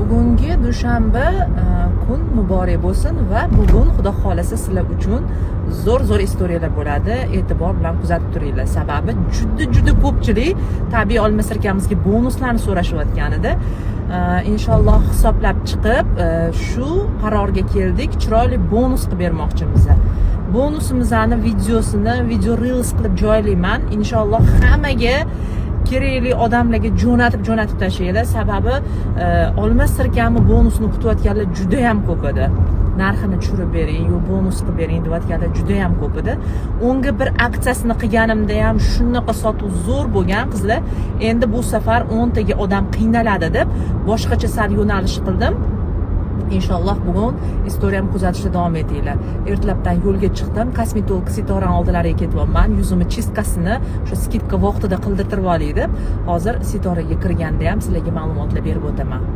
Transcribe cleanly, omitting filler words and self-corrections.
Bugungi dushanba kun muborak bo'lsin va bugun, xudo xohlasa, sizlar uchun zo'r zo'r история lar bo'ladi. E'tibor bilan kuzatib turinglar, sababi juda juda ko'pchilik tabiiy olma sirkamizga bonuslarni so'rashayotgan edi. Inshaalloh hisoblab chiqib, shu qarorga keldik, chiroyli bonus qilib bermoqchimiz. Bonusimizni videosini video reels qilib joylayman, inshaalloh. Hammaga kerakli odamlarga jo'natib jo'natib tashlanglar, sababi olma sirkami bonusini kutayotganlar judayam ko'p edi. Narxini tushirib bering yo bonus qilib bering deyotganlar judayam ko'p edi. 10ga 1 aksiyasini qilganimda ham shunaqa sotuv zo'r bo'lgan, qizlar. Endi bu safar 10taga odam qiynaladi deb boshqacha sal yo'nalish qildim. Inshaalloh, bugun история mni kuzatishda davom etinglar. Ertalabdan yo'lga chiqdim, kosmetolog Sitorani oldilariga ketyapman, yuzimni чистка sini o'sha скидка vaqtida qildirtirib olay deb. Hozir Sitoraga kirganda ham sizlarga ma'lumotlar berib o'taman.